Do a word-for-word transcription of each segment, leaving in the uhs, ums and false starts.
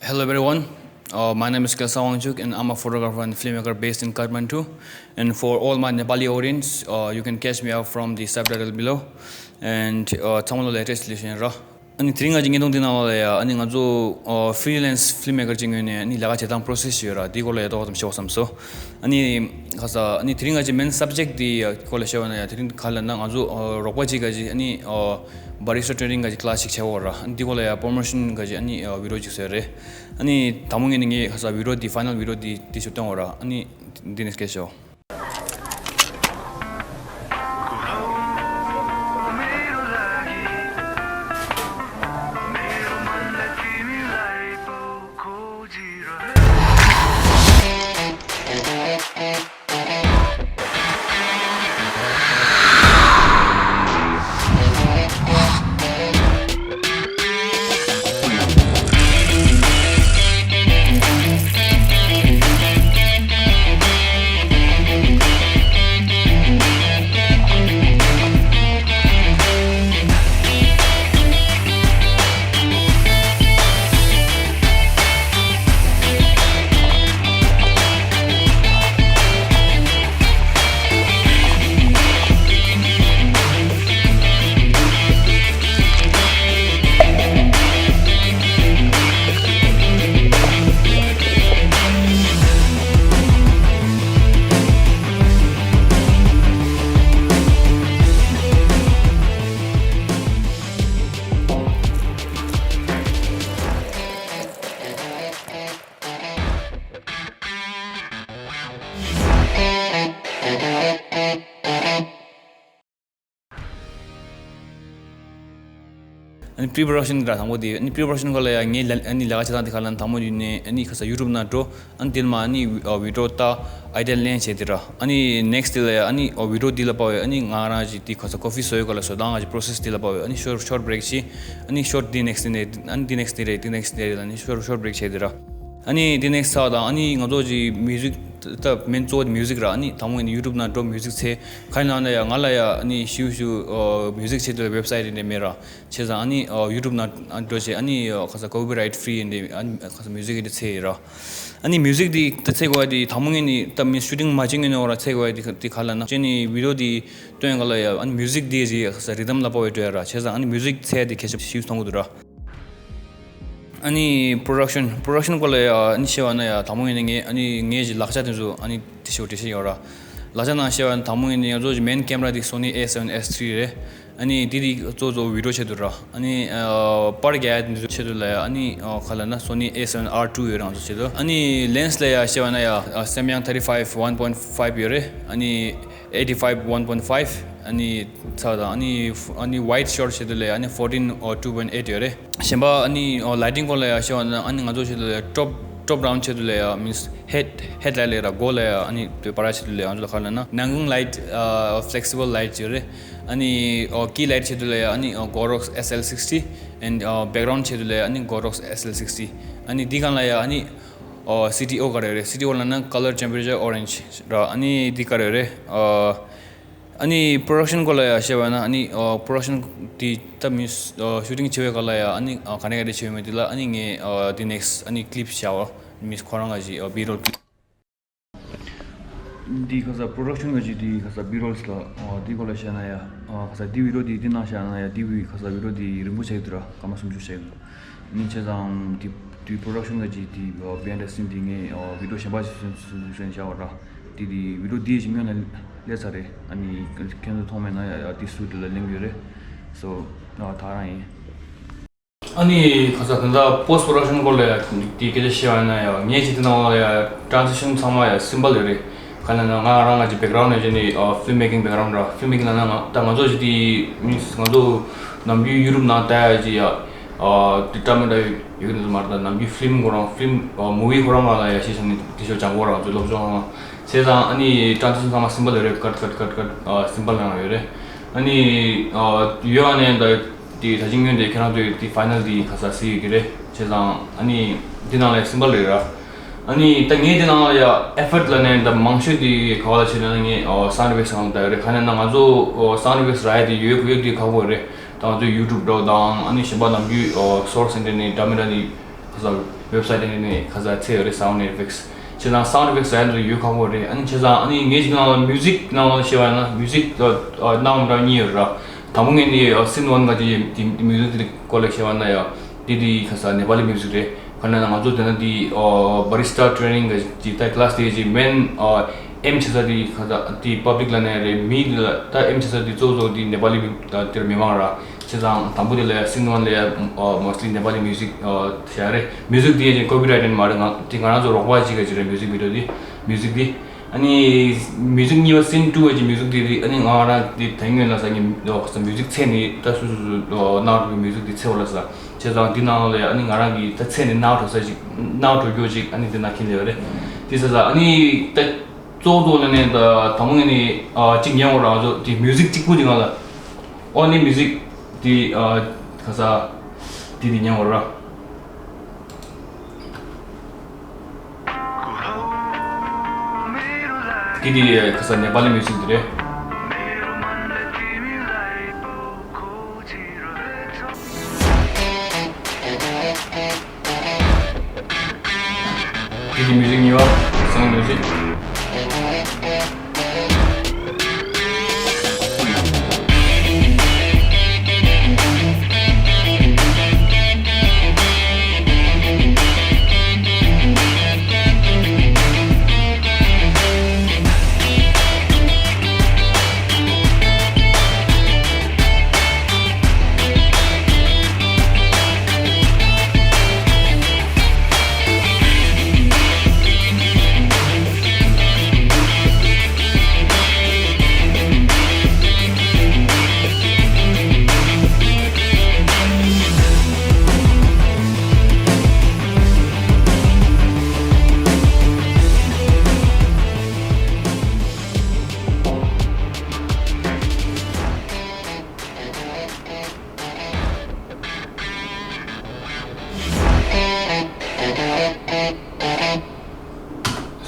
Hello everyone, uh, my name is Kelsang Wangchuk and I'm a photographer and filmmaker based in Kathmandu. And for all my Nepali audience, uh, you can catch me out from the subtitle below. And uh, ཚང་མ་ལ་ལེ་ཊེ་སི་ལེ་ཤན་ར། ཨ་ནི་དེ་རིང་ང་ཅིག་བརྙན་ཐུང་འདི་ནང་ལ་ཡ་ཨ་ནི་ང་ཚོ་ཨོ་ཕི་རི་ལན་སི་ཕི་ལམ་མེ་ཀར་ཅིག་ངོས་ནས་ཨ་ནི་ལས་ཀ་བྱེད་སྟངས་པོ་རོ་སེ་སི་ཡོད་ར། འདི་སྐོར་ལ་ཡ་ཏོག་ཙམ་ཤོད་བསམ་སོང་། ཨ་ནི་ཁ་ས་ཨ་ནི་དེ་རིང་ང་ཅིག་མེན་སབ་ཇེག་འདི་སྐོར་ལ་བཤད་པ་ན་ཡ་དེ་རིང་ག་ལ་ན་ང་ཚོ་ཨོ་རོགས་པ་ཅིག་ག་ཅིག་ཨ་ནི་ཨོ་བ་རི་སི་ཊ་ཊེ་རེ་ནིང་ག་ཅིག་ཀི་ལ་སི་ཅིག་བྱས་ཡོད་ར། ཨ་ནི་འདི་སྐོར་ལ་ཡ་པོ་རོ་མོ་ཤན་ག་ཅིག་ཨ་ནི་ཨོ་བི་ཌི་ཡོ་ཅིག་བཟོས་རེད། ཨ་ནི་དང་པོ་ངས་ནི་ངས་ཁ་ས་བི་ཌི་ཡོ་འདི་ཕའི་ནལ་བི་ཌི་ཡོ་འདི་འདི་ཞིག་སྟོན་ཡོད་ར། ཨ་ནི་འདི་ནས་སྐད་ཆ་ཤོད། ཨ་ནི་པི་རི་པོ་རོ་ཌག་ཤན་འདྲ་དང་པོ་དེ། ཨ་ནི་པི་རི་པོ་རོ་ཌག་ཤན་སྐོར་ལ་ཡ་ངས་ལ་ཨ་ནི་ལས་ཀ་བྱེད་སྟངས་དེ་ག་ལ་ན་དང་པོ་ཡིན་ནས་ཨ་ནི་ཁ་ས་ཡུ་ཊུབ་ནང་འགྲོ། ཨ་ནི་དེ་ནས་མ་ཨ་ནི་ཨ་བི་ཌི་ཡོ་ལྟ། ཨའི་ཌི་ཡ་ལེན་བྱས་དེ་ར། ཨ་ནི་ནེག་སི་ཊི་དེ་ལ་ཡ་ཨ་ནི་ཨ་བི་ཌི་ཡོ་དེ་ལ་དཔག་པའི་ཨ་ནི་ང་རང་གི་དེ་ཁ་ས་ཀོ་ཕི་བཟོ་ཡི་སྐོར་ལ་བཟོ་སྟངས་ག་ཅིག་པོ་རོ་སེ་སི་དེ་ལ་དཔག་པའི་ཨ་ནི་ཤོཊ་ཤོཊ་བྷི་རེག་བྱས། ཨ་ནི་ཤོཊ་དེ་ནེག་སི་ཊི་དེ་ནས་ཨ་ནི་དེ་ནེག་སི་ཊི་དེ་རེད། དེ་ནེག་སི་ཊི་དེ་རེད་ལ་ཨ་ནི་ཤོཊ་ཤོཊ་བྷི་རེག་བྱས་དེ་ར། ཨ་ནི་དེ་ནེག་སི་ཊི་ཚར་དང་ཨ་ནི་ང་ཚོ་གི་མིའུ་ཟིག་ད་མེན་གཙོ་བོ་དེ་མིའུ་ཟིག་ར། ཨ་ནི་དང་པོ་ཡིན་ན་ཡུ་ཊུབ་ནང་འགྲོ་མིའུ་ཟིག་འཚོལ། ག་ཡིན་ན་ཡ་ང་ལ་ཡ་ཨ་ནི་ཞུ་ཞུ་ཨོ་མིའུ་ཟིག་ཆེད་དུ་ཝེབ་སའིཊ་དེ་འདྲ་མེད་ར། བྱས་ཙང་ཨ་ནི་ཨོ་ཡུ་ཊུབ་ནང་འགྲོ་བྱས་ཨ་ནི་ཨོ་ཁ་ས་ཀོ་པི་རའིཊ་ཕི་རི་ཡིན་ཏེ་ཨ་ནི་ཁ་ས་མིའུ་ཟིག་དེ་འཚོལ་ཡི་ར། ཨ་ནི་མིའུ་ཟིག་དེ་ད་འཚོལ་དགོས་པ་དེ་དང་པོ་ངས་ནི་ད་མི་ཤུ་ཊིང་མ་བྱེད་ངས་ནི་འོ་ར་འཚོལ་དགོས་པ་དེ་དེ་ག་ལ་ན་ཅེ་ནི་བི་ཌི་ཡོ་དེ་སྟོན་ག་ལ་ཡ་ཨ་ནི་མིའུ་ཟིག་དེ་རེད། ཁ་ས་རི་དམ་ལ་དཔག་པའི་འགྲོ་ཡ་ར། བྱས་ཙང་ཨ་ནི་མིའུ་ཟིག་འཚོལ་དེ་གལ་ཆེ་ཞིག་མཐོང་གི་འདུག་ར། ཨ་ནི་པོ་རོ་ཌག་ཤན། པོ་རོ་ཌག་ཤན་སྐོར་ལ་ཡ་ཨ་ནི་བཤད་པ་ན་ཡ་དང་པོ་ངས་ནི་ངས་ཨ་ནི་ངས་ཀྱི་ལག་ཆ་དེ་ཚོ་ཨ་ནི་དེ་ཤོ་དེ་ཤེས་ཡོད་ར། ལག་ཆ་ནང་བཤད་པ་ན་དང་པོ་ངས་ནི་ང་ཚོ་གི་མེན་ཀེམ་ར་དེ་སོ་ནི་ཨེ་སེ་ཝེན་ཨེས་ཐི་རི་རེད། ཨ་ནི་དེ་དེ་གཙོ་གཙོ་བི་ཌི་ཡོ་ཆེད་དུ་ར། ཨ་ནི་ཨ་པར་རྒྱག་ཡ་དེ་ཚོ་ཆེད་དུ་ལ་ཡ་ཨ་ནི་ཨ་ག་ལ་ན་སོ་ནི་ཨེ་སེ་ཝེན་ཨར་ཊུ་ཡོད་ར་ང་ཚོ་ཆེད་དུ། ཨ་ནི་ལེན་སི་ལ་ཡ་བཤད་པ་ན་ཡ་ཨ་སེམ་ཡང་ཐར་ཊི་ཕའིབ་ཝན་པོ་ཡིན་ཕའིབ་ཡོད་རེད། ཨ་ནི་ཨེ་ཊི་ཕའིབ་ཝན་པོ་ཡིན་ཕའིབ། ཨ་ནི་ཚ་དང་ཨ་ནི་ཨ་ནི་ཝའིཌ་ཤོཊ་ཆེད་དུ་ལ་ཡ་ཨ་ནི་ཕོར་ཊིན་ཨོ་ཊུ་པོ་ཡིན་ཨེཊ་ཡོད་རེད། གཞན་པ་ཨ་ནི་ཨོ་ལའི་ཊིང་སྐོར་ལ་ཡ་བཤད་པ་ན་ཨ་ནི་ང་ཚོ་ཆེད་དུ་ལ་ཡ་ཊོབ་ཊོབ་ཌའུན་ཆེད་དུ་ལ་ཡ་མིན་སི་ཧེཌ་ཧེཌ་ལའིཊ་ལ་ཡ་ར་སྒོ་ལ་ཡ་ཨ་ནི་དེ་པར་ཆེད་དུ་ལ་ཡ་ང་ཚོ་ལ་ག་ལ་ན་ནང་ཁུང་ལའིཊ་ཨ་ཕི་ལེག་སི་བལ་ལའིཊ་ཡོད་རེད། ཨ་ནི་ཨོ་ཀི་ལའིཊ་ཆེད་དུ་ལ་ཡ་ཨ་ནི་ཨོ་གོ་རོག་སི་ཨེས་ཨེལ་སིགས་ཊི། ཨེན་ཌི་ཨ་བེག་རའུན་ཌ་ཆེད་དུ་ལ་ཡ་ཨ་ནི་གོ་རོག་སི་ཨེས་ཨེལ་སིགས་ཊི། ཨ་ནི་འདི་སྒང་ལ་ཡ་ཨ་ནི་ཨོ་སི་ཊི་ཨོ་ག་རེ་རེད། སི་ཊི་ཨོ་ལ་ན་ཀ་ལར་ཊེམ་པེ་རེ་ཅར་ཨོ་རེན་ཇི་ར། ཨ་ནི་འདི་ག་རེ་རེད། ཨ་ཨ་ནི་པོ་རོ་ཌག་ཤན་སྐོར་ལ་ཡ་བཤད་པ་ན་ཨ་ནི་ཨོ་པོ་རོ་ཌག་ཤན་དེ་ད་མི་ཨོ་ཤུ་ཊིང་བྱེད་པའི་སྐབས་ལ་ཡ་ཨ་ནི་ཨོ་ག་ནས་ག་རེ་བྱེད་ཡོད་མེད་དེ་ལ་ཨ་ནི་ངས་ཨོ་དེ་ནེག་སི་ཊི་ཨ་ནི་ཀི་ལིབ་བྱ་བ་མི་ཁོ་རང་ག་ཞིག་ཨོ་བི་རོལ་ཀི་འདི་ཁ་ས་པོ་རོ་ཌག་ཤན་ག་ཞིག་འདི་ཁ་ས་བི་རོལ་ལ་ཨོ་འདི་སྐོར་ལ་བཤད་ན་ཡ་ཨོ་ཁ་ས་འདི་བི་རོལ་འདི་འདི་ནང་བཤད་ན་ཡ་འདི་བི་ཁ་ས་བི་རོལ་འདི་རིང་པོ་བྱས་ཡོད་དུ་ར་སྐར་མ་སུམ་ཅུ་བྱས་ཡོད། ནི་བྱས་ཙང་དེ་དེ་པོ་རོ་ཌག་ཤན་ག་ཅིག་དེ་བི་ཧའི་ཌ་དེ་སིན་དེ་ངས་བི་ཌི་ཡོ་གཞན་པ་ཞིག་བཟོས་བཟོས་བཟོས་བཞག་པ་ར། དེ་དེ་བི་ཌི་ཡོ་དེ་ཞིག་སྔོན་ལ་སླེབས་ཚར་རེད། ཨ་ནི་ཁྱེད་ཚོ་མཐོང་མེད་ན་ཡ་ཡ་དེ་སུ་དེ་ལ་ལེན་གྱི་ཡོད་རེད། སོ་ད་རང་ཡིན། ཨ་ནི་ཁ་ས་ད་ལྟ་པོ་སི་ཊི་པོ་རོ་ཌག་ཤན་སྐོར་ལ་ཡ་དེ་སྐད་ཆ་བཤད་པ་ཡིན་ན་ཡ་ངས་ཅིག་དེ་ནང་ལ་ཡ་ཊྲན་སི་ཤན་ཚང་མ་ཡ་སིམ་པལ་ཡོད་རེད། ག་ལ་ན་ང་རང་ང་ཅིག་བེག་རའུན་ཌ་ནས་བྱས་ནས་ཨ་ཕི་ལིམ་མེ་ཀིང་བེག་རའུན་ཌ་ར། ཕི་ལིམ་མེ་ཀིང་ལ་ན་ང་ད་ང་ཚོ་ཅིག་དེ་མིན་སི་ང་ཚོ་ནམ་རྒྱུན་ཡུ་ཊུབ་ནང་ལྟ་ཡ་ཅིག་ཡ་ཨ་དེ་ཀེམ་ར་ཡོད་ཀྱི་འདུག་མ་རེད། ད་ནམ་རྒྱུན་ཕི་ལིམ་ཁོ་རང་ཕི་ལིམ་ཨ་མུ་བི་ཁོ་རང་ང་ལ་ཡ་ཤེས་བྱ་ནི་དེ་ཤོ་སྦྱང་གོ་ར། ང་ཚོའི་སློབ་སྦྱོང་ལ་བྱས་ཙང་ཨ་ནི་ཊྲན་སི་ཤན་ཚང་མ་སིམ་པལ་ཡོད་རེད། ཀཊ་ཀཊ་ཀཊ་ཀཊ་ཨ་སིམ་པལ་ནང་ཡོད་རེད། ཨ་ནི་ཨ་ཡོད་ཨ་ནི་ད་དེ་ད་ཅིང་ཉོན་དེ་ཁྱེད་རང་ཚོས་དེ་ཕའི་ནལ་དེ་ཁ་ས་གཟིགས་ཡོད་ཀྱི་རེད། བྱས་ཙང་ཨ་ནི་འདི་ནང་ལ་སིམ་པལ་རེད་ར། ཨ་ནི་ད་ངས་འདི་ནང་ལ་ཡ་ཨེ་ཕོརཊ་ལ་ནས་ད་མང་ཤོས་དེ་ག་བ་ལ་བྱས་ན་ངས་ཨོ་སའུན་ཌ་ཨེ་ཕེག་སི་ནང་ལ་ད་ཡོད་རེད། ག་ནས་ན་ང་ཚོ་ཨོ་སའུན་ཌ་ཨེ་ཕེག་སི་རག་ཡ་དེ་ཡོད་ཡོད་དེ་ཁག་པོ་རེད། ད་ང་ཚོ་ཡུ་ཊུབ་འདྲ་བོ་དང་ཨ་ནི་གཞན་པ་ནམ་རྒྱུན་ཨོ་སོར་སི་ཨིན་ཊར་ནེཊ་འདྲ་མི་འདྲ་ནི་ཁ་ས་ website ནས་ནས་ཁ་ས་ཚད་ཡོད་རེད། Sound Effects། བྱས་ཙང་Sound Effects་ཟེར་ཡ་འདི་ཡོད་ཁག་པོ་རེད། ཨ་ནི་བྱས་ཙང་ཨ་ནི་ངས་ཅིག་ནང་ལ་Music་ནང་ལ་བཤད་པ་ཡིན་ན་Music་ཨ་ཨ་སྣ་ཁ་མི་འདྲ་གཉིས་ཡོད་ར། དང་པོ་ངས་ནི་ཨ་Scene One་ག་ཅིག་དེ་དེ་Music་དེ་སྐོར་ལ་བཤད་པ་ན་ཡ་དེ་དེ་ཁ་ས་ནེ་པ་ལི་Music་རེད། ག་ན་ན་ང་ཚོ་དེ་ན་དེ་ཨ་Barista Training་ག་ཅིག་ད་class་དེ་ཅིག་main་ཨ་aim་བྱེད་ས་དེ་ཁ་ས་དེ་public་ལ་ནས་རེད། མི་དེ་ལ་ད་aim་བྱེད་ས་དེ་གཙོ་བོ་གཙོ་བོ་དེ་ནེ་པ་ལི་དེར་མི་མང་ར། བྱས་ཙང་དང་པོ་དེ་ལ་Scene One་ལ་ཡ་mostly་ནེ་པ་ལི་Music་བྱ་རེད། Music་དེ་ཡིན་copyright་ཡིན་མ་རེད། ང་དེ་ང་རང་ཚོ་རོགས་པ་ཅིག་ག་ཅིག་རེད། Music video་དེ་Music་དེ་ཨ་ནི་Music་གཉིས་པ་Scene Two་ག་ཅིག་Music་དེ་དེ་ཨ་ནི་ང་རང་དེ་ད་ངོས་ལ་ས་ངའི་Music་ཚད་ནི་ད་སུ་སུ་སུ་ནང་དུ་Music་དེ་ཚད་བ་ལ་ས། བྱས་ཙང་དེ་ནང་ལ་ཡ་ཨ་ནི་ང་རང་གི་ད་ཚད་ནི་ནང་དུ་ས་ཅིག་ནང་དུ་རྒྱུ་ཅིག་ཨ་ནི་དེ་ན་ཁྱེར་ལེ་བ་རེད། དེ་ས་ས་ཨ་ནི་ད་གཙོ་བོ་གཙོ་བོ་ལ་ནས་ད་དང་པོ་ངས་ནི་ཨ་གཅིག་ཉན་འོ་རང་ཚོ་དེ་Music་གཅིག་པུ་དེ་ང་ལ་Only Music་དེ་ཨ་ཁ་ས་དེ་དེ་ཉན་འོ་ར། དེ་དེ་ཁ་ས་ནེ་པ་ལི་Music་དེ་རེད། དེ་དེ་Music་གཉིས་པ། Sound Music།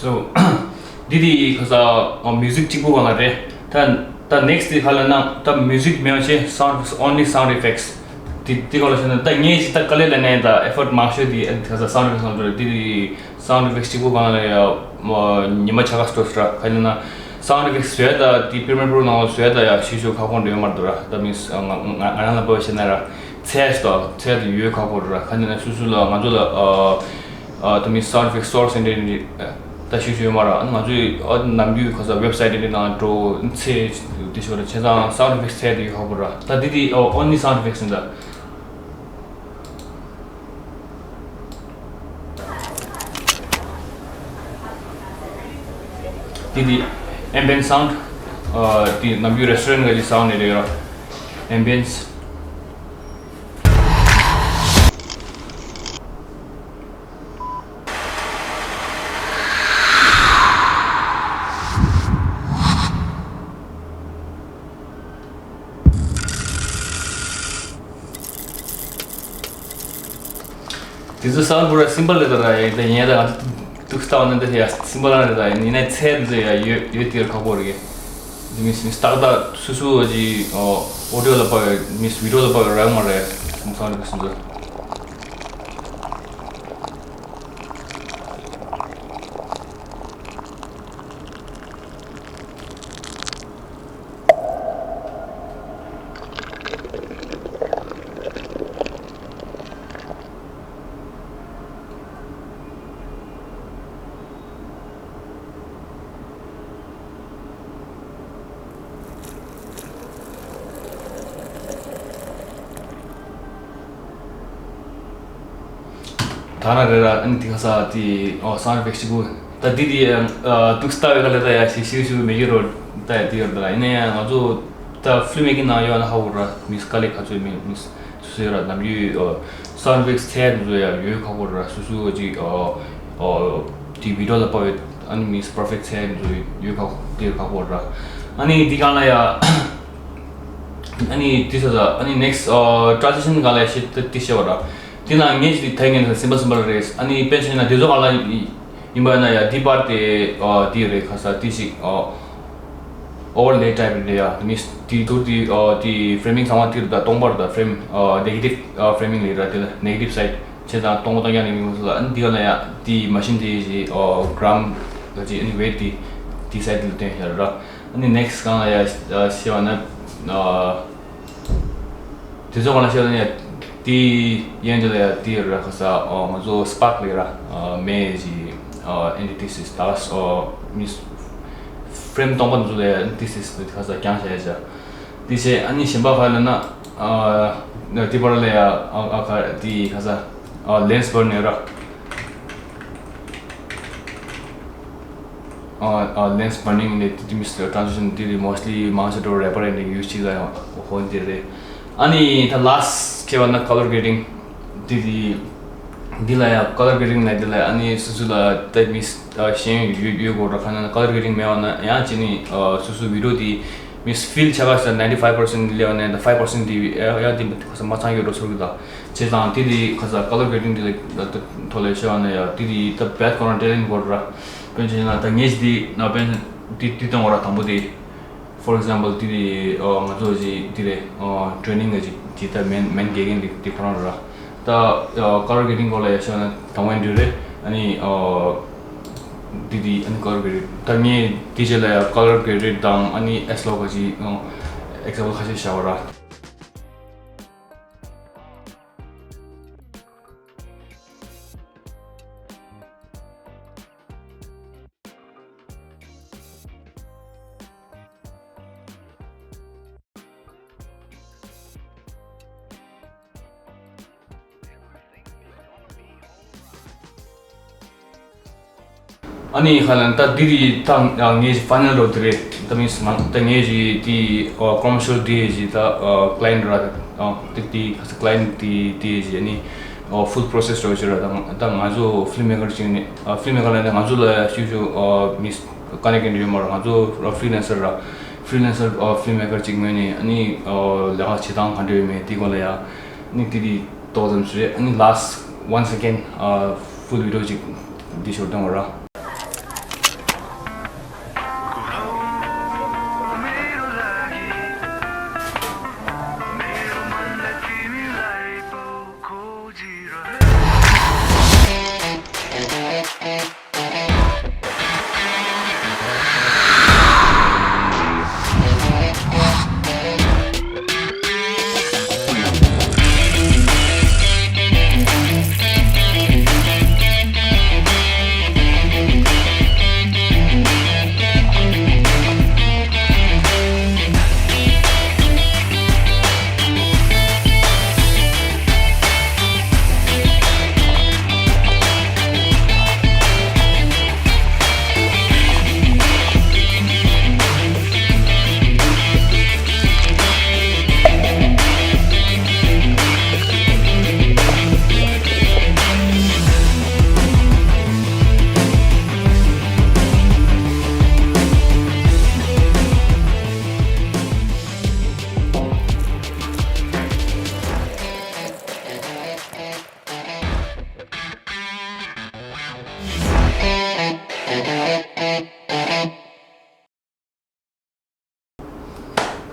So འདི་དེ་ཁ་ས་Music་གཅིག་པུ་གང་ལ་རེད། ད་ད་next་དེ་ག་ལ་ན་ད་Music་མེད་པ་བྱས་Sound Only Sound Effects། དེ་དེ་ག་ལ་བྱས་ན་ད་ངས་ཅིག་ད་དཀའ་ལས་ལ་ནས་ད་effort་མང་ཤོས་དེ་ཁ་ས་Sound Effects་ནང་དུ་རེད། དེ་དེ་Sound Effects་གཅིག་པུ་གང་ལ་ཡ་ཉི་མ་ཆ་ག་སྤྲོ་སྲ་ག་ཡིན་ན་Sound Effects་བཟོས་ད་དེ་Premiere Pro་ནང་ལ་བཟོས་ད་ཡ་ཤི་ཤོ་ཁ་ཁོང་འདྲ་ཡོད་མ་རེད་ད། ད་མིས་ང་ང་ང་རང་ལ་བབས་བྱས་ན་ར་ཚད་ད་ཚད་དེ་ཡོད་ཁག་པོ་རེད་ར། ག་ཡིན་ན་སུ་སུ་ལ་ང་ཚོ་ལ་ཨ་ད་མིས་Sound Effects Source་འདྲ་ད་ཤི་ཤོ་ཡོད་མ་ར། ང་ཚོས་ཨ་ནམ་རྒྱུན་ཁ་ས་website་འདྲ་ནང་འགྲོ་ཚད་དེ་ཤོ་ར། བྱས་ཙང་Sound Effects་ཚད་དེ་ཡོད་ཁག་པོ་ར། ད་དེ་དེ་Only Sound Effects་ཡིན་ད། དེ་དེ་ambient sound། ཨ་དེ་ནམ་རྒྱུན་restaurant་ག་ཅིག་sound་ནས་རེད་ར། Ambience། དེ་ཚོ་sound་པུ་ར་simple་རེད་ད་ར། ཡ་ད་ཡིན་ཡ་ད་ང་ཚོ་ཏུག་ལྟ་བ་ན་འདི་ཡ་simple་རང་རེད་ད། ཡིན་ནའི་ཚད་འདི་ཡ་ཡོད་ཡོད་དེ་ཁག་པོ་རེད། དེ་མིས་མིས་ཏག་ཏག་སུ་སུ་བ་ཅི་audio་ལ་དཔག་ཡོད། མིས་video་ལ་དཔག་ཡོད་རག་མ་རེད། sound་པུ་སུ་ཚོ། ད་ན་རེ་ར་ཨ་ནི་དེ་ག་ས་དེ་ཨོ་sound effects་གཅིག་པུ་ད་དེ་དེ་ཨ་ཏུག་ལྟ་བའི་ག་ལེ་ད་ཡ་ཞིག་ཞིག་ཞིག་མེད་ཀྱི་རོ་ད་དེ་ཡོད་ད་ཡིན་ན་ཡང་ང་ཚོ་ད་film making་ནང་ཡོད་ན་ཧ་གོ་ར། མིས་དཀའ་ལས་ག་ཚོད་མིན་མིས་སུ་སུ་ཡོད་ར། ནམ་རྒྱུན་ཨོ་sound effects་ཚད་དེ་ཚོ་ཡ་ཡོད་ཁག་པོ་ར། སུ་སུ་ཅིག་ཨོ་ཨོ་དེ་video་ལ་དཔག་ཡོད། ཨ་ནི་མིས་perfect་ཚད་དེ་ཚོ་ཡོད་ཁག་དེ་ཡོད་ཁག་པོ་ར། ཨ་ནི་དེ་གང་ལ་ཡ། ཨ་ནི་དེ་ཚོ་ད་ཨ་ནི་next་ཨ་transition་ག་ལ་ཤེས་ཏེ་ཤེས་བ་ར། དེ་ན་ངས་ཅིག་ཐད་ངས་simple simple་རེད། ཨ་ནི་དཔེ་བྱས་ན་དེ་ཚོ་ག་ལ་ཡིན་པ་ན་ཡ་དེ་པར་དེ་ཨ་དེ་རེད། ཁ་ས་དེ་ཞིག་ཨ་overlay type་རེད་ཡ། དེ་ནི་དེ་ཚོ་དེ་ཨ་དེ་framing་ཚང་མ་དེ་རེད་ད། སྟོང་པར་ད་frame་ཨ་negative་ཨ་framing་ལས་ར། དེ་ལ་negative side། བྱས་ཙང་སྟོང་པ་སྟོང་རྐྱང་ནས་མི་མང་ཚོ་ལ། ཨ་ནི་འདི་ག་ལ་ཡ་དེའི་མ་ཤིན་དེ་ཞིག་ཨོ་གྷ་རམ་ལ་ཅིག་ཨ་ནི་ཝེ་ཊི་དེ་དེ་སའི་ཌི་ལ་བཏོན་ཤག་ར། ཨ་ནི་ནེག་སི་ཊི་གང་ལ་ཡ་ཞེས་པ་ན། ཨ་དེ་ཚོ་གང་ལ་ཞེས་པ་ན་ཡ་དེ་ཡན་དེ་ལ་ཡ་དེ་ར་ཁ་ས་ཨོ་ང་ཚོ་སི་པཱར་ཀི་ལ་ར་ཨ་མེ་ཞིག་ཨ་ཨན་ཊི་ཐི་སིས་ད་ཨོ་མི་ཕྲེམ་སྟོང་པ་འདི་ཚོ་ལ་ཡ་ཨན་ཊི་ཐི་སིས་ཁ་ས་རྐྱང་བྱས་ཡ་བྱ། དེ་བྱས་ཨ་ནི་གཞན་པ་ག་ལ་ན། ཨ་དེ་བར་ལ་ཡ་ཨ་ཨ་ག་དེ་ཁ་ས་ཨ་ལེན་སི་བར་ནིང་ར། ཨ་ཨ་ལེན་སི་བར་ནིང་ནས་དེ་མི་སི་ཊར་ཊེ་རན་ཛི་ཤན་དེ་རི་མོ་སི་ལི་མང་ཆེ་འགྲོ་རེ་པར་ཡིན་ཡུ་སི་བྱེད་ལ་ཡང་ཧོན་དེ་རེད། ཨ་ནི་ད་ལ་སི་ཊི་བྱས་པ་ན་ཀ་ལར་གྷེ་རེ་ཌིང་དེ་དེ། འདི་ལ་ཡང་ཀ་ལར་གྷེ་རེ་ཌིང་ལ་འདི་ལ་ཨ་ནི་སོ་སོ་ལ་ད་མི་སི་ཨ་ཤེས་ཡོན་ཡོད་ཡོད་དགོས་ར། ཁ་ན་ཀ་ལར་གྷེ་རེ་ཌིང་མེད་པ་ན་ཡང་ཅི་ནི་ཨ་སོ་སོ་བི་ཌི་ཡོ་དེ་མི་སི་ཕིལ་ཆ་ག་ས་ནའིན་ཊི་ཕའིབ་པར་སེན་ཊི་ལེ་བ་ནས་ད་ཕའིབ་པར་སེན་ཊི་དེ་ཡང་དེ་ཁ་ས་མ་ཚང་ཡོད་འགྲོ་ཚོར་གི་ད། བྱས་ཙང་དེ་དེ་ཁ་ས་ཀ་ལར་གྷེ་རེ་ཌིང་དེ་ལ་ད་ཐོག་ལ་ཤེས་པ་ན་ཡང་དེ་དེ་ད་བེད་ཁོ་རང་ཊེ་ལེན་ཊི་དགོས་ར། དཔེར་ན་ཆ་བཞག་ན་ད་ངས་ཅི་དེ་ན་དཔེར་ན་དེ་དེ་གཏོང་བ་ར་དང་པོ་དེ། For example དེ་དེ་ཨ་ང་ཚོ་ཅི་དེ་རེད། ཨ་ཊེ་རེ་ནིང་གི་ཅི་དེ་ད་མེན་མེན་དགེ་རྒན་དེ་དེ་ཁོ་རང་ར། ད་ཨ་ཀ་ལར་གྷེ་རེ་ཌིང་སྐོར་ལ་ཡ་ཤེས་ན་དང་པོ་འདི་རེད། ཨ་ནི་ཨ་དེ་དེ་ཨ་ནི་ཀ་ལར་གྷེ་རེ་ཌིང་ད་ངས་དེ་རྗེས་ལ་ཡ་ཀ་ལར་གྷེ་རེ་ཌིང་དང་ཨ་ནི་ཨེ་སི་ལོག་གི་ཅི་ཨ་ཨེག་ཛམ་པལ་ཁ་ཤས་བཞག་པ་ར། ཨ་ནི་ཧ་ལམ་ད་འདི་རི་ད་ངས་ཕ་ནལ་རོ་དེ་རེད། ད་མིན་ང་ད་ངས་ཞི་དེ་ཀོ་མར་ཤལ་དེ་ཞི་ད་ཀ་ལ་ཡེན་ཊི་ར་དེ་དེ་ཀ་ལ་ཡེན་ཊི་དེ་དེ་ཞི་ཨ་ནི་ཕུལ་པོ་རོ་སེ་སི་རོ་ཞི་ར། ད་ང་ད་ང་ཚོ་ཕིལམ་མེ་ཀར་ཅིག་ནི་ཕིལམ་མེ་ཀར་ལ་ནི་ང་ཚོ་ལ་ཤུ་ཤུ་མིས་ཀ་ནེག་ཊི་ཡོད་མ་ར། ང་ཚོ་ཕི་རི་ལན་སར་ར་ཕི་རི་ལན་སར་ཕིལམ་མེ་ཀར་ཅིག་ངོས་ནས་ཨ་ནི་ལས་ཀ་བྱེད་སྟངས་ག་འདྲ་ཡོད་མེད་དེ་སྐོར་ལ་ཡ་ནི་དེ་དེ་ཏོག་ཙམ་ཞུ་རེད། ཨ་ནི་last one second full video ཅིག་འདི་ཞོར་གཏོང་བ་ར།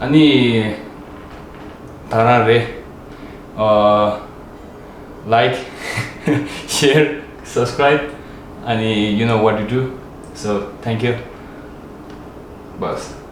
ཨ་ནི་ད་རང་རེད། ཨ་like, share, subscribe. ཨ་ནི་you know what to do. So thank you. Bas.